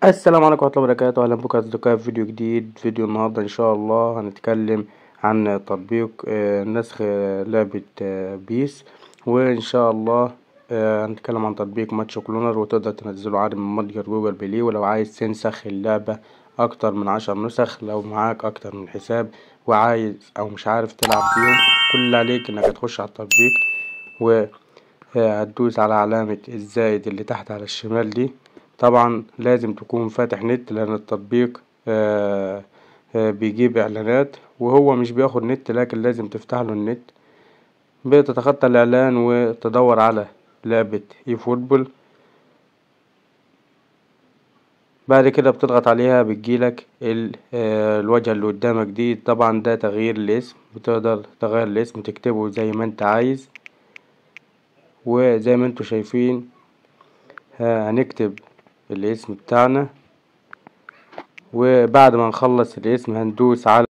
السلام عليكم ورحمة الله وبركاته. أهلا بكم أصدقائي في فيديو جديد. فيديو النهاردة إن شاء الله هنتكلم عن تطبيق نسخ لعبة PES، وإن شاء الله هنتكلم عن تطبيق Match Cloner، وتقدر تنزله عادي من متجر Google Play. ولو عايز تنسخ اللعبة أكتر من 10 نسخ، لو معاك أكتر من حساب وعايز أو مش عارف تلعب بيهم، كل اللي عليك إنك هتخش على التطبيق وهتدوس على علامة الزائد اللي تحت على الشمال دي. طبعا لازم تكون فاتح نت، لأن التطبيق بيجيب إعلانات وهو مش بياخد نت، لكن لازم تفتح له النت. بتتخطى الإعلان وتدور على لعبة eFootball، بعد كده بتضغط عليها بتجيلك الواجهة اللي قدامك دي. طبعا ده تغيير الاسم، بتقدر تغير الاسم تكتبه زي ما انت عايز. وزي ما انتوا شايفين هنكتب الاسم بتاعنا، وبعد ما نخلص الاسم هندوس على